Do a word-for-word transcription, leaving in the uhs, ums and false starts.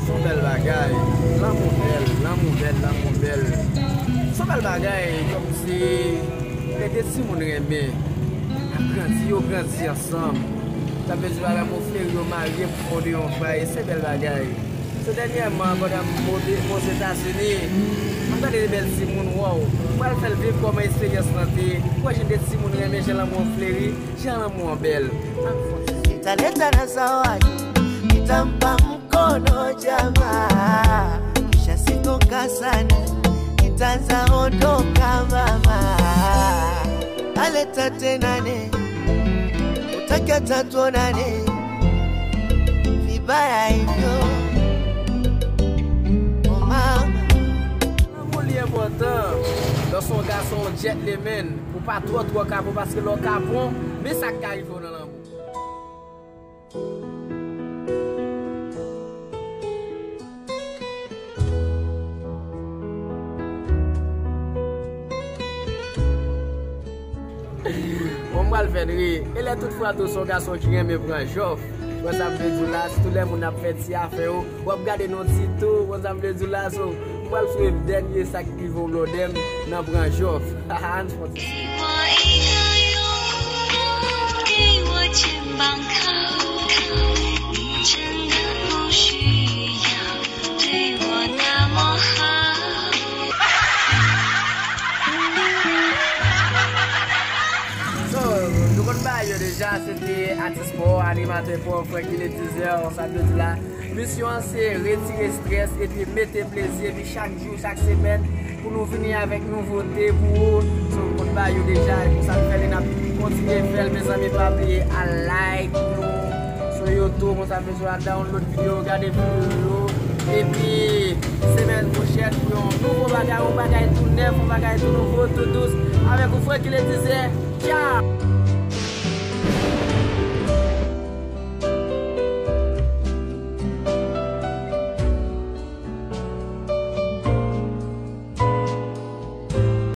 Se yon bèl bagay. Lanmou bèl, lanmou bèl, lanmou bèl. Se yon bèl bagay, kòmsi lè de timoun renmen, y ap grandi, yo grandi ansanm. Sa vle di, pa lanmou fleri, yo marye pou fonde yon fwaye. Se bèl bagay. Se dènyèman, pandan m poze, m Ozetazini, m gade de bèl timoun, waw. M pral fè l viv kòman eksperyans lan te ye. M wè jan de timoun renmen, jan lanmou an fleri, jan lanmou an bèl. Ann fè yon ti Nitaleta na zawadi, nitampa mkono jamaa, kisha sitokasana, nitaanza ondoka mama. Aleta tena ne, utaki hata tuonane, vibaya hivyo, oh mama. Lanmou li enpòtan. Lè w se yon gason, yon gentleman, ou pa twò twò kapon, paske lè w kapon, men sa k ka rive w nan lanmou. Bon, m pral fè n ri. E lè tout fwa tou se yon gason ki renmen pran jòf, wè sa m vle di w la, sitou lè moun ap fè ti afè yo, w ap gade nan ti tou, wè sa m vle di w la, so, m pral swiv dènye sa k rive w blòdè m nan pran jòf. Ann fè yon ti 给我一个拥抱，给我肩膀靠靠，你真的不需要对我那么好。 So, nou konn bagay yo deja, se te atis pa w, animatè pa w, Francky Le Teaser, sa vle di la. Misyon an se retire estrès epi mete plezi, epi chak jou, chak semèn, pou nou vini avèk nouvote pou ou. So, nou konn bagay yo deja, e konsa nou fè li, n ap kontinye fè l, mezanmi, pa bliye al like nou sou YouTube, konsa nou a download videyo, gade videyo yo. Epi, semèn pwochèn pou yon nouvo bagay, yon bagay tou nèf, yon bagay tou nouvo, tou dous. Avèk ou, Francky Le Teaser. Tchao!